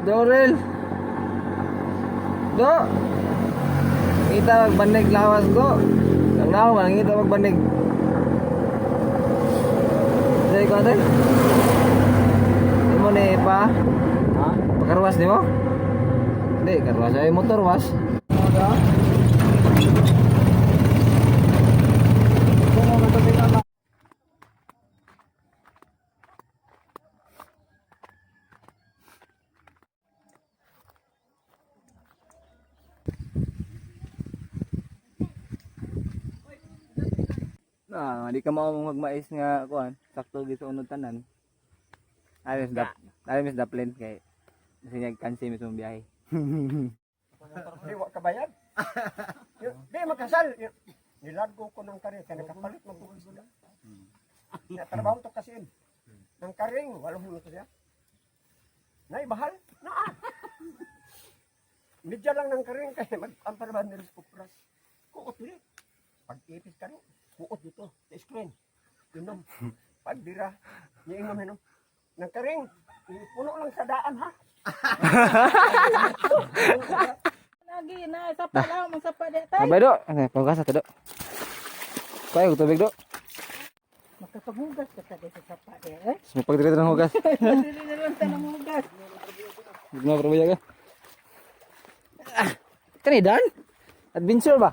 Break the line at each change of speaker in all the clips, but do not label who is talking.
Dorel. Do. Kita magbanig lawas ko. Ang naong ang ngita magbanig. Dili ko ate. Imo ni pa.
Ha?
Pakarwas nimo? Hindi, karwas ay motor was.
Ah, di ka mao magmais nga kuan, sakto gyud sa unod tanan. Ay mis dap, ay mis daplin kay sinyag kansi mismo biyahe.
Di wa kabayad. Di makasal. Nilargo ko ng karing kaya nakapalit mo ko isda. Natrabaho to kasi. Ng karing walong hulo to siya. Naibahal naa. Medya lang ng karing kaya mag-ampar ba nila sa kupras. Kuot dili. Pag-ipis ka rin, kuot dito sa screen. Inom. Pagbira, niinom inom. Ng karing, puno lang sa daan ha.
Lagi na sapa lang man sapa di tay.
Abay do. Okay, pagkasa to do. Kaya tubig do.
Makapaghugas ka sa sa sapa di eh.
Sumapag diri ng hugas.
Dili na lang ta nang hugas.
Hindi mo problema ka. Ah, kani dan? Adventure ba?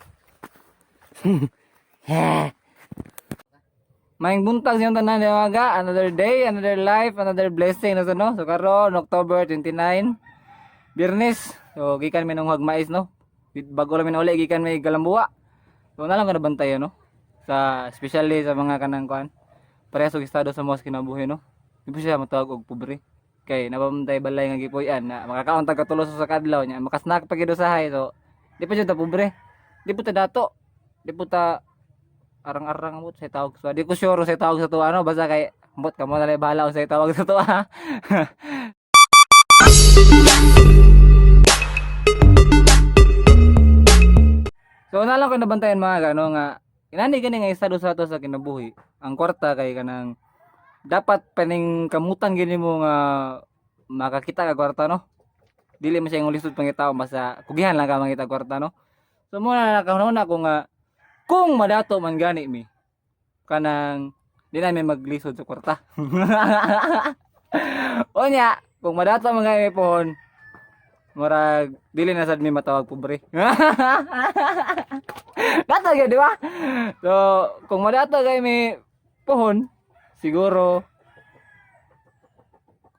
Maing buntag siyang tanan ni mga, another day, another life, another blessing na sa no. So karon October 29, Biyernes. So gikan mi nung mais no. Bago lang mi uli gikan may Galambuwa. So na lang ko nabantay no. Sa especially sa mga kanang kuan. Parehas og estado sa mga kinabuhi no. Di po siya matawag og pobre. Kay nabantay balay nga gipuy-an na makakaon tag katulo sa kadlaw niya, makasnack pa gid usahay. So di pa siya ta pobre. Di po ta dato. Di po ta arang-arang mo sa tawag sa. Di ko sure sa tawag sa tuwa no, basta kay ambot kamo na lang bahala sa tawag sa tuwa. So na lang ko nabantayan mga gano nga inani gani nga estado sa ato sa kinabuhi. Ang kwarta kay kanang dapat paning kamutan gini mo nga makakita ka kwarta no. Dili man siya yung lisod pangitao basta kugihan lang ka mangita kwarta no. So mo na nakahuna ko nga kung madato man gani mi kanang di namin maglisod sa kwarta. Unya, kung madato man gani mi pohon, murag dili na sad mi matawag pobre. Dato gyud, di ba? So, kung madato gay mi pohon, siguro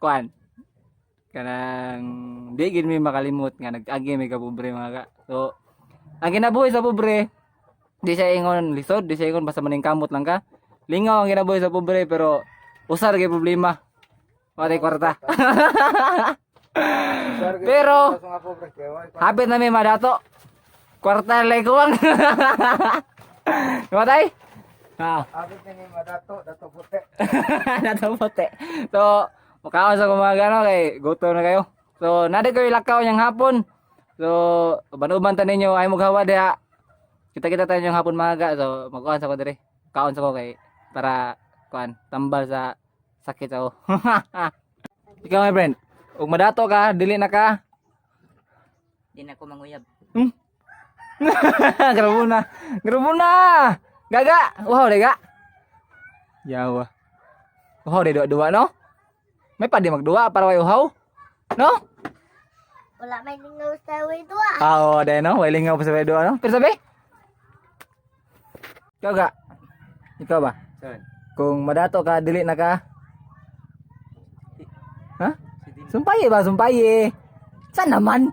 kuan kanang di gid mi makalimot nga nag-agi mi ka pobre mga ka. So, ang kinabuhi sa pobre, di siya ingon lisod, di siya ingon basta maningkamot lang ka. Lingaw ang kinabuhi sa pobre pero usar kay problema. Watay kwarta. Pero hapit na mi madato. Kwarta lay kuwang. Matay? Ah.
Abot ni madato, dato puti.
Dato puti. So, makaon sa kumaga no kay gutom na kayo. So, nadi kayo lakaw niyang hapon. So, uban-uban ta ninyo ay maghawa diha. Kita-kita tayo niyang hapon mga ga. So, magkuan sa ko diri. Kaon sa ko kay para kuan tambal sa sakit ako. Ikaw my friend, ug madato ka, dili na ka.
Di na ko manguyab.
Grabo na. Grabo na. Gaga, uhaw de ga. Yawa. Uhaw de dua-dua no? May pa di magdua para way uhaw. No?
Wala may lingaw sa way duwa.
Ah, oo, de no, way lingaw pa sa way dua no. Pero sabi? Ikaw ga. Ikaw ba?
Saan?
Kung madato ka, dili na ka. Ha? Sumpaye ba? Sumpaye. Saan naman?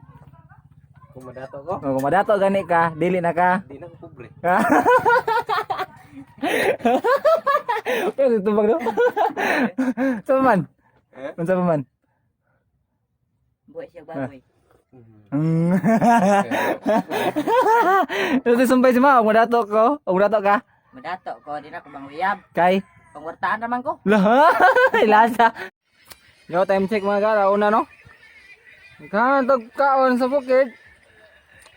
Kung madato ko,
Kung madato gani ka, dili na ka.
di na ko pobre.
Pero ito bang no? Sa pa man?
Eh?
Unsa pa man?
Buhay siya baboy.
Ito sumpay si ma, og madato ko, og madato ka.
Madato ko, di na ko manguyab.
Kay
Pangwartaan naman ko.
Lah, lasa. Yo, time check mga ka, una no. Kantog kaon sa bukid.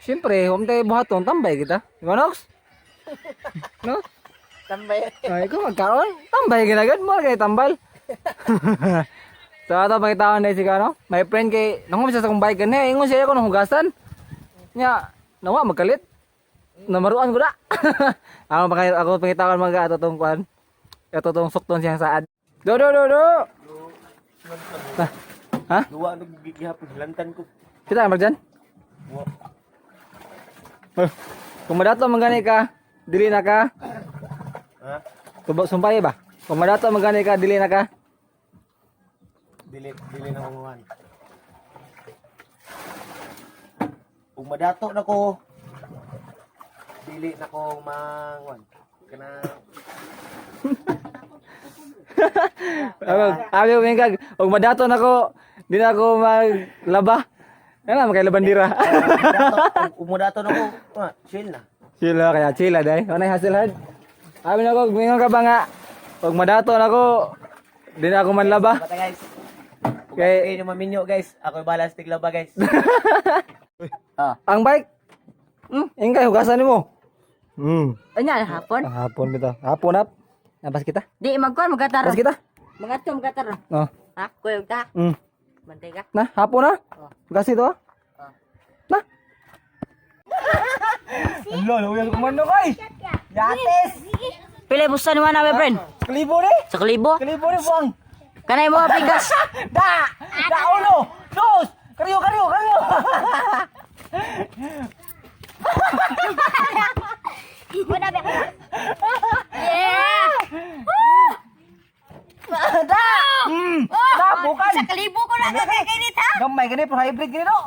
Siyempre, huwag tayo buhaton, tambay kita. Di ba, Nox? No?
Tambay.
Ay, kung magkaon, tambay ginagad mo kay tambal. So ato pangitaon na si Kano. My friend kay nangum siya sa akong bike gani, ingon siya ako nang hugasan. Nya, nawa magkalit. Namaruan ko na. Ako pangit ako pangitaon mga ato tong kuan. Ato tong sukton siyang saad. Do do do do. Ha? Ha?
Duwa nag gihapon hilantan ko.
Kita mag dyan? Eh, kung madato man gani ka, dili na ka.
Ha?
Tuba sumpay ba? Kung madato man gani ka, dili na ka.
Dili dili na manguhan. Ug madato na ko. Dili na ko manguan. Kana
Ako, abi ko mingkag, og madato na ko, di na ako maglaba. Ano na, makay labandira.
Ug madato na ko, ah, chill na.
Chill na kaya, chill na day. Ano hassle hard? Abi na ko, mingon ka ba nga, og madato na ko, di na ako manlaba.
Bata guys.
Kay-
Okay, okay maminyo guys. Ako balas tiglaba guys.
Ang bike, ingkay, hugasan nimo.
Unya hapon.
Ang hapon bitaw. Hapon ap. Nabas kita?
Di magkuan magataro.
Bas kita?
Magadto magataro.
Oh.
Ha? Kuyog ta. Bantay ka.
Na, hapon na. Hugasin to ah. Na. Alo, nauyan ko man ay. Yates.
Pila busan ni na my friend?
Kalibo ni.
Sa kalibo.
Kalibo ni buang.
Kanay mo pigas.
Da! Da uno, dos, karyo karyo karyo.
Yeah!
Da! Da bukan.
Sa kalibo ko na kakainit ha?
Gamay gani pero hybrid gani no.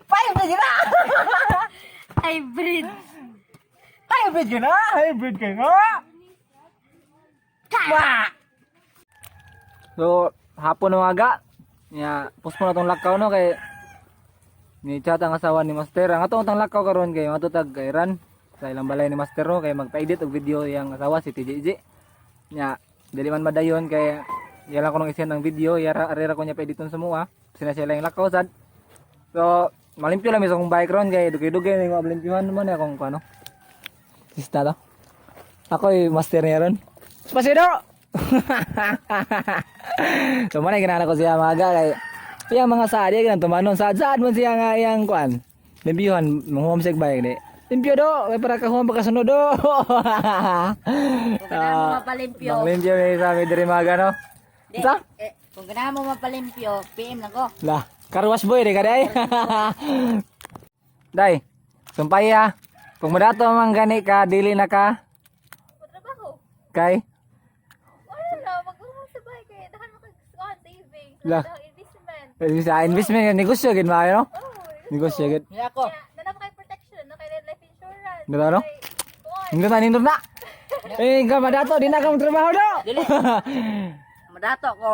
Five na gina.
Hybrid.
Hybrid gina, hybrid gina. Wah! So, hapon na aga. Ya, post mo na tong lakaw no kay ni chat ang asawa ni Master. Ang atong tang lakaw karon kay mato tag kay sa ilang balay ni Master no kay magpa-edit og video iyang asawa si TJJ. Nya, dili man madayon kay iya lang ko nung isend ang video, yara arera ko niya pa-editon sa mua. Sina siya lang lakaw sad. So, malimpyo lang mi sa akong bike ron kay dugay-dugay na yung malimpyuhan naman eh akong ano. Sista to. Ako yung master niya ron. Spasido! So man ay ginana ko siya maga kay iyang mga saad iya ginang tumanon saad saad man siya nga iyang kuan. Limpyuhan manghuam siya bike di. Limpyo do kay para kahuam pagkasunod do.
Kung ganahan mo mapalimpyo.
Bang limpyo may sa mi diri maga no.
Di,
Sa?
eh, kung ganahan mo mapalimpyo, PM lang ko.
Lah, karwas boy di ka day. Day, sumpay ha. Kung madato man gani ka, dili na ka.
Trabaho.
Kay
Wala na, mag-umo sa bahay kaya dahan makag savings,
Lah.
dahan investment.
Eh, sa investment negosyo gid maayo no?
Oh,
Negosyo gid.
Hindi ako.
Kaya, nanap kay protection, no? Kay life insurance.
Di ba, no?
Kay, kuwan.
Nindot na, nindot na. Eh, ka madato, di na ka trabaho do.
Dili. Madato ko.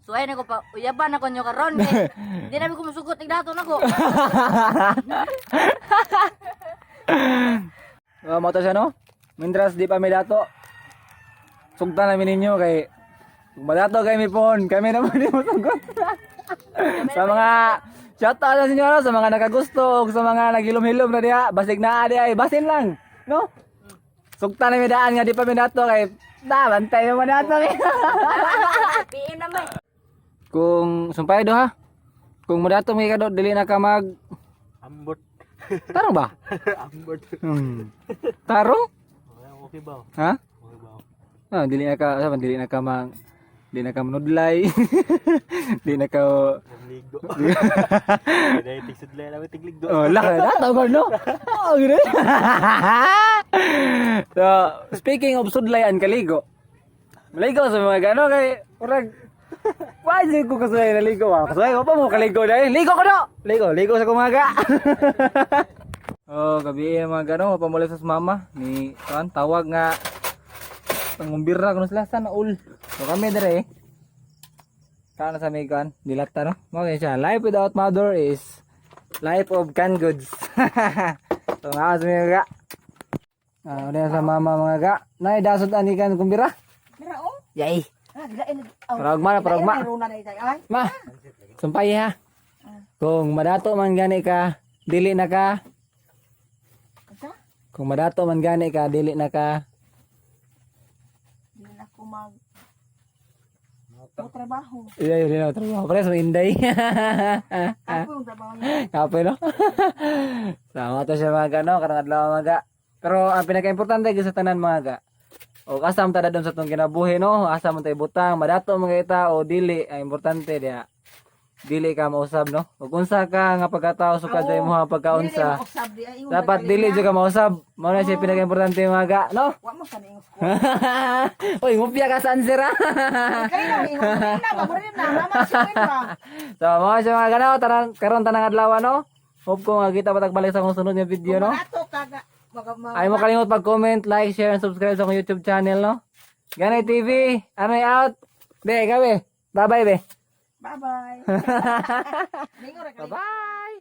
Suway na ko pa. Uyaban ako nyo karon kay di na mi ko musugot ning dato nako.
Oh, mo to siya no? Mientras di pa may dato. Sugtan namin ninyo kay kung madato kay mi phone, kami naman di mosugot. Sa mga shout out na sa inyo no? Sa mga nakagusto ug sa mga naghilom-hilom na diha, basig naa diha, ay, basin lang, no? Sugtan namin daan nga di pa mi dato kay da bantay mo dato kay.
PM na may.
Kung sumpay do ha. Kung madato may ka do dili na ka mag
Ambot.
Tarong ba?
Ambot.
Tarong?
Okay ba?
Ha?
Okay ba?
Ah, dili na ka, sabi, dili na ka mang dili na ka manudlay. Dili na ka
Ligo. Dahil tigsudlay namin tigligdo.
Oh, laki na tawag no. Oh, gini. So, speaking of sudlay and kaligo. Maligo sa mga gano kay murag why di ko kasulay na ligo ah. Kasulay pa mo kaligo dahil. Ligo ko do. Ligo, ligo sa kumaga. Oh, gabi eh, mga gano pamulay sa mama ni kuan tawag nga pangumbira kuno sila sana all. So kami dire kana sa may kuan dilata no. Mao kay siya. Life without mother is life of canned goods. So nga sa mga ga. Ah, una sa mama mga ga. Nay dasot ani kan kumbira.
Yay.
Paragma na paragma. Ma. Sumpay ha. Kung madato man gani ka, dili na ka. Kung madato man gani ka, dili na ka.
Dili na ko mag Mo trabaho.
Iya, yun na trabaho. Parehas mo inday.
Ako yung trabaho niya.
Kape no? Sama to siya mga ga, no? Karong adlaw mga ga. Pero ang pinaka-importante gyud sa tanan mga ga. O asa man ta dadon sa tong kinabuhi no? Asa man tay butang, madato mga ita o dili, ang importante diha. Dili ka mausab no? Ug unsa ka nga pagkatao sukad sa imong pagkaunsa.
Dili mausab di ay imong
Dapat dili jud ka mausab. Mao na siya pinaka-importante mga ga, no?
Wa mo sa ingon ko.
Uy, ngupya ka sa answer ah.
Kay na ingon na ba mo rin na mama si ba.
So, mga siya mga gano, tanan, karon tanang adlaw no. Hope ko nga kita patagbalik sa akong sunod nga video no.
Ato kaga maga ma.
Ay mo kalimot pag-comment, like, share, and subscribe sa akong YouTube channel no. Ganay TV, ano out? Be, gabi. Bye-bye, be.
Bye bye. Ningon ra
Bye-bye.